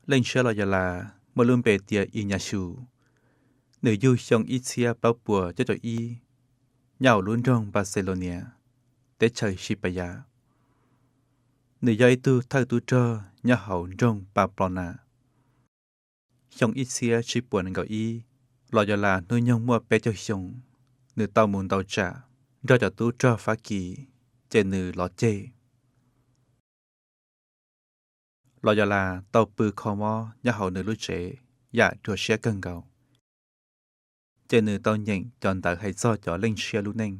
Leej Ntshiab Los Yas Las muaj lub npe tias Is Nyas Xyus. Nws yug xyoo ib txhiab plaub puas cuaj caum ib nyob hauv lub nroog Npas Xes Los Nias, teb chaws Xis Pas Yas. Nws yog ib tug thawj tub rog nyob hauv nroog Pas Plos Nas. Xyoo ib txhiab tsib puas nees nkaum ib, Los Yas Las hnub nyoog muaj peb caug xyoo, nws tau mus ntaus tsam nrog cov tub rog Fab Kis, ces nws los ceg. Los Yas Las tau pw kho mob nyob hauv nws lub tsev yam rhuav siab kawg nkaus, ces nws tau nyeem cov ntawv hais txog cov Leej Ntshiab lub neej.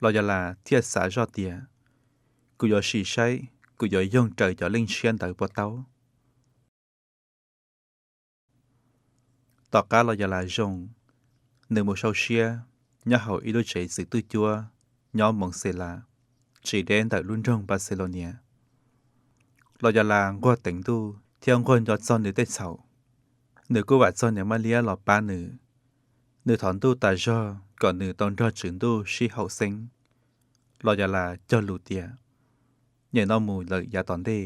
Los Yas Las thiaj xav zoj tias, kuv yuav sim saib kuv yuav yoog raws cov Leej Ntshiab ntawd puas tau. Tom qab Los Yas Las zoo, nws mus sau siab nyob hauv ib lub tsev txwv twj cuab nyob Moos Xes Las, tsis deb ntawm lub nroog Npas Xes Los Nias. Los Yas Las nquag teev Ntuj thiab nquag nco txog nws tej txhaum. Nws kuj vam txog niam Mab Liab los pab nws. Nws thov Ntuj tas zog kom nws tau nrog Tswv Ntuj sib haum xeeb. Los Yas Las cog lus tias, nyem no mus lawm yav tom ntej,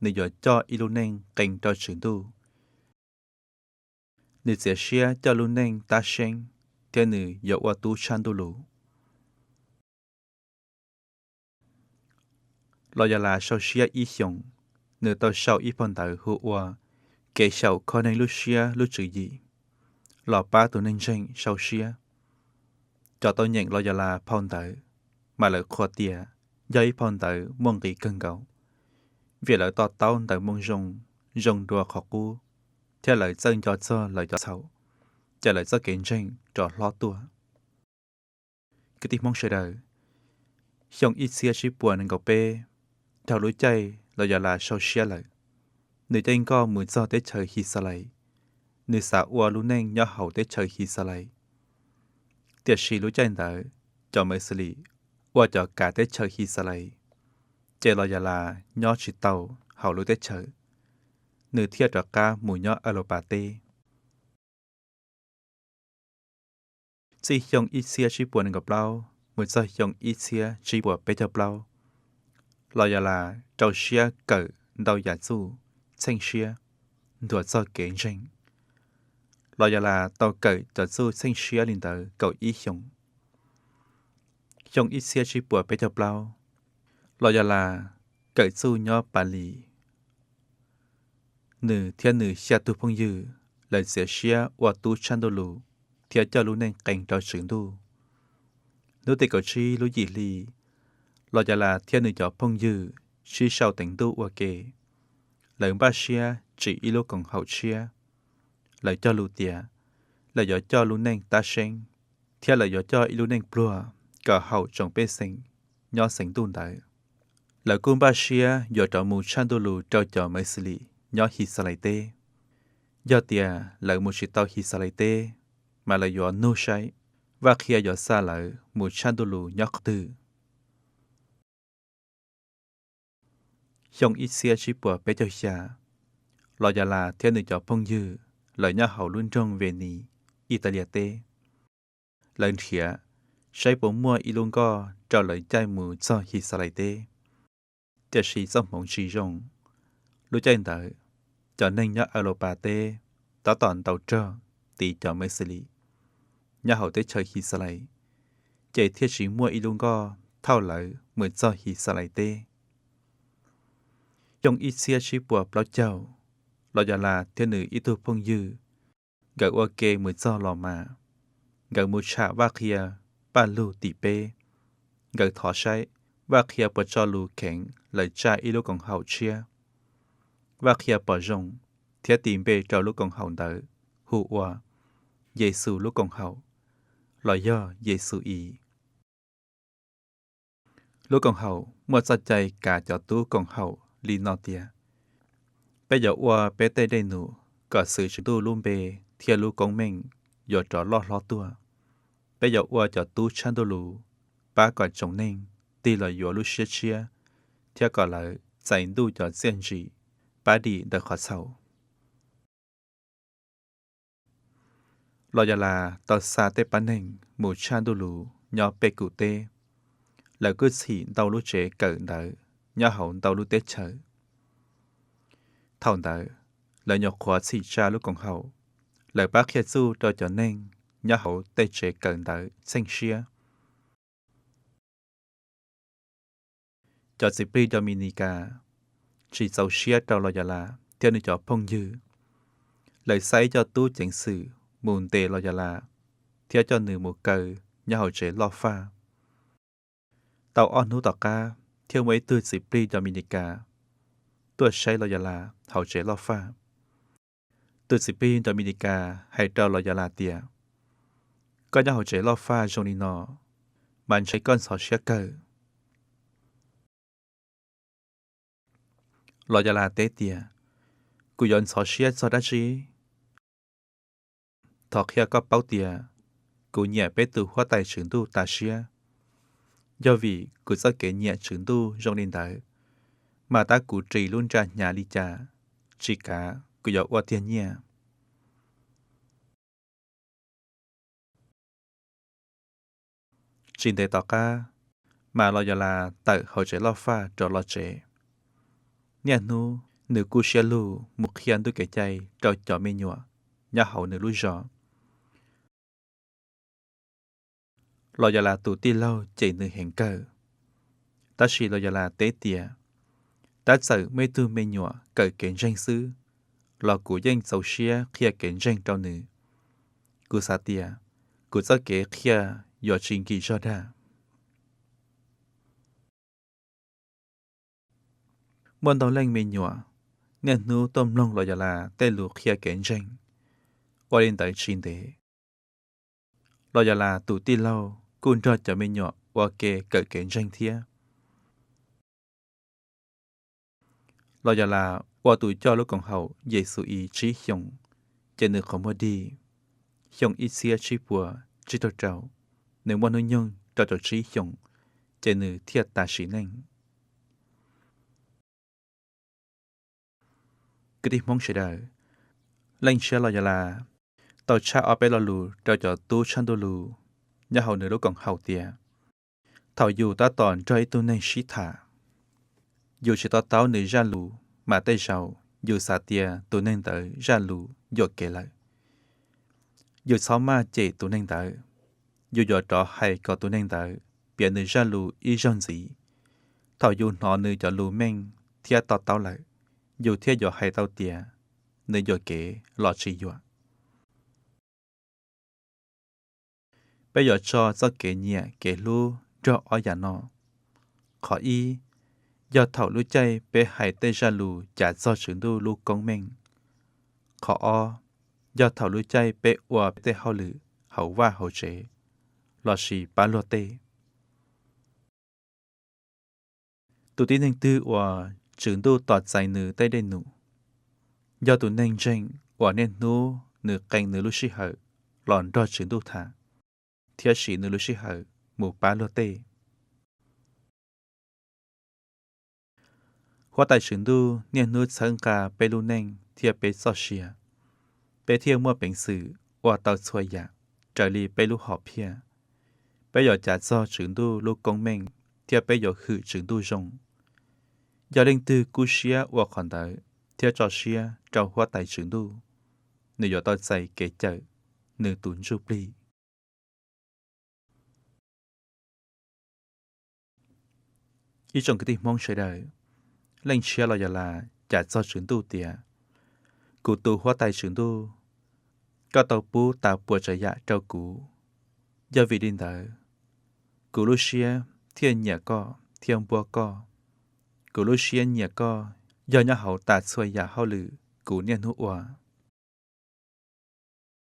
nws yuav coj ib lub neej qee rau Tswv Ntuj. Nws txiav siab coj lub neej tab seeb thiab nws yuav ua tub tshaj Ntuj Lus. Los Yas Las sau siab ib xyoos, nws tau sau ib phau ntawv hu ua Kev xyaum kho neeg lub siab lub tswv yim los pab tus neeg ntseeg sau siab. Cov tau nyeem Los Yas Las phau ntawv, mas lawv qhuas tias yog ib phau ntawv muaj nqis kawg nkaus, vim lawv to taub Ntawv Moo Zoo zoo dua qhov qub, thiab lawv txawj nco txog lawv cov txhaum, ces lawv txoj kev ntseeg rov hlob tuaj. Kwv tij Hmoob sawv daws, xyoo ib txhiab tsib puas nees nkaum peb, dhau lub caij Los Yas Las sau siab lawm, nws caij nkoj mus txog teb chaws His Xas Lais. Nws xav ua lub neej nyob hauv teb chaws His Xas Lais, tiam sis lub caij ntawd cov Mawv Xim Lim ua cov kav teb chaws His Xas Lais, ces Los Yas Las nyob tsis tau hauv lub teb chaws, nws thiaj rov qab mus nyob Aws Los Pas teb. Txij xyoo ib txhiab tsib puas nees nkaum plaub mus txog xyoo ib txhiab tsib puas peb caug plaub, Los Yas Las rau siab kawm ntau yam txuj txheej siab ntuas txog kev ntseeg. Los Yas Las tau kawm cov txuj txheej siab li ntawd kaum ib xyoos. Xyoo ib txhiab tsib puas peb caug plaub, Los Yas Las kawm txuj nyob Pas Lis. Nws thiab nws xya tug phooj ywg, lawv txiav siab ua tub tshaj Ntuj Lus thiab coj lub neej qee rau Tswv Ntuj. Hnub tim kaum tsib lub yim hli, Los Yas Las thiab nws cov phooj ywg sib sau teev Ntuj ua ke. Lawv npaj siab tsim ib lub koom haum tshiab. Lawv cog lus tias lawv yuav coj lub neej tab seeb, thiab lawv yuav coj ib lub neej pluag kom haum tsoom pej xeem nyob xeev ntuj ntawd. Lawv kuj npaj siab yuav rov mus tshaj Ntuj Lus rau cov Mawv Xim Lim nyob His Xas Lais teb. Yog tias lawv mus tsis tau His Xas Lais teb, mas lawv yuav nug saib Vaj Qhia yuav xa lawv mus tshaj Ntuj Lus nyob qhov twg. Xyoo ib txhiab tsib puas peb caug xya, Los Yas Las thiab nws cov phooj ywg lawv nyob hauv lub nroog Ves Nis, Is Tas Li as teb. Lawv nrhiav saib puas muaj ib lub nkoj rau lawv caij mus txog His Xas Lais teb, tiam sis txoj hmoov tsis zoo. Lub caij ntawd, cov neeg nyob Aws Los Pas teb tab tom ntaus rog tiv cov Mawv Xim Lim nyob hauv teb chaws His Xas Lais, ces thiaj tsis muaj ib lub nkoj thauj lawv mus txog His Xas Lais teb. Xyoo ib txhiab tsib puas plaub caug, Los Yas Las thiab nws ib tug phooj ywg, nkawd ua ke mus txog Los Mas. Nkawd mus tsham Vaj Qhia Paj Lug tim peb. Nkawd thov saib Vaj Qhia puas tso lus kheev lawv tsa ib lub koom haum tshiab. Vaj Qhia pom zoo thiab tis npe rau lub koom haum ntawd hu ua Yes Xus Lub Koom Haum los yog Yes Xus Is. Lub koom haum muaj txoj cai kav cov tub koom haum li no tias: Peb yuav ua peb tej dej num kom xwv Tswv Ntuj lub npe thiab lub koob meej yuav rov loj hlob tuaj. Peb yuav ua cov tub tshaj Ntuj Lus pab kom tsoom neeg tig los yuav lub siab tshiab thiab kom lawv txais Ntuj cov txiaj ntsim pab dim ntawm qhov txhaum. Los Yas Las tau xa tej pab neeg mus tshaj Ntuj Lus nyob Pej Kum teb. Lawv kuj txhim ntau lub tsev kawm ntawv nyob hauv ntau lub teb chaws. Thaum ntawd, lawv nyuam qhuav txhim tsa lub koom haum, lawv pab qhia txuj rau cov neeg nyob hauv tej tsev kawm ntawv txheej siab. Cov Txiv Plig Dos Mis Nis Kas tsis txaus siab rau Los Yos Las thiab nws cov phooj ywg, lawv xa ib co tub ceev xwm mus ntes Los Yos Las thiab coj nws mus kaw nyob hauv tsev loj faj. Tau ob hnub tom qab thiaj muaj ib tug Txiv Plig Dos Mis Nis Kas tuaj saib Los Yos Las hauv tsev loj faj. Tus Txiv Plig Dos Mis Nis Kas hais rau Los Yos Las tias, koj nyob hauv tsev loj faj zoo li no, mas ntshe koj ntxhov siab kawg. Los Yos Las teb tias, kuv yuav ntxhov siab txog dab tsi? Thov qhia koj paub tias kuv nyiam peb tus Huab Tais Tswv Ntuj tas siab. Yog vim kuv txoj kev nyiam Tswv Ntuj zoo li ntawd, mas tab kuv ris lub nra hnyav li cas, tsis kav kuv yuav ua tiag nyiaj. Tsis ntev tom qab, mas Los Yos Las tawm hauv tsev loj faj rov los tsev. Niaj hnub nws kub siab lug mus qhia Ntuj kev cai rau cov me nyuam nyob hauv nws lub zos. Los Yos Las tus tij laug cem nws heev kawg, tab sis Los Yos Las teb tias, tab txawm muaj ib tug me nyuam kawm kev ntseeg xwb, los kuv yeej txaus siab qhia kev ntseeg rau nws. Kuv xav tias kuv txoj kev qhia yuav tsis nkim zog dag. Muaj ntau leej me nyuam niaj hnub tuaj mloog Los Yos Las tej lus qhia kev ntseeg. Ua li ntawd tsis ntev, Los Yos Las tus tij laug kuj nrog cov me nyuam ua ke kawm kev ntseeg thiab. Los Yos Las ua tus coj lub koom haum Yes Xus Is tsib xyoos, ces nws qhov muag dig. Xyoo ib txhiab tsib puas tsib caug rau, nws muaj hnub nyoog rau caum tsib xyoos, ces nws thiaj tas sim neej. Kwv tij Hmoob sawv daws, Leej Ntshiab Los Yos Las tau tshaj ob peb lo lus rau cov tub tshaj Ntuj lus nyob hauv nws lub koom haum tias, thaum yus tab tom nrog ib tug neeg sib tham, yus tsis to taub nws zaj lus, mas tej zaum yus xav tias tus neeg ntawd zaj lus yuam kev lawm. Yus txhob maj cem tus neeg ntawd, yus yuav rov hais kom tus neeg ntawd piav nws zaj lus ib zaug ntxiv. Thaum yus hnov nws cov lus meej thiab to taub lawm, yus thiaj yuav hais tau tias nws yuam kev los tsis yuam. Peb yuav tso txoj kev nyiam kev hlub nrog ob yam no. Qhov ib, yog thaum lub caij peb hais tej zaj lus cav txog Tswv Ntuj lub koob meej. Qhov ob, yog thaum lub caij peb ua peb tej hauj lwm hauv vaj hauv tsev lossis pab luag tej. Tus tib neeg twg uas Tswv Ntuj tos txais nws tej dej num, yog tus neeg ntseeg uas niaj hnub nws qee nws lub sij hawm los nrog Tswv Ntuj tham, thiab siv nws lub sij hawm mus pab luag tej. Huab Tais Tswv Ntuj niaj hnub txhawb nqa peb lub neej thiab peb txoj sia, peb thiaj muaj peev xwm ua tau txhua yam raws li peb lub hom phiaj. Peb yuav cav txog Tswv Ntuj lub koob meej thiab peb yuav hwm Tswv Ntuj zoo. Yog leej twg kub siab ua qhov ntawd thiab tso siab rau Huab Tais Tswv Ntuj, nws yuav tau txais kev cawm nws tus ntsuj plig. Ib tsoom kwv tij Hmoob sawv daws, Leej Ntshiab Los Yos Las cav txog Tswv Ntuj tias, kuv tus Huab Tais Tswv Ntuj, koj tau pub tas puas tsav yam rau kuv. Yog vim li ntawd, kuv lub siab thiaj nyiam koj thiab npuab koj. Kuv lub siab nyiam koj yog nyob hauv tas txhua yam hauj lwm kuv niaj hnub ua.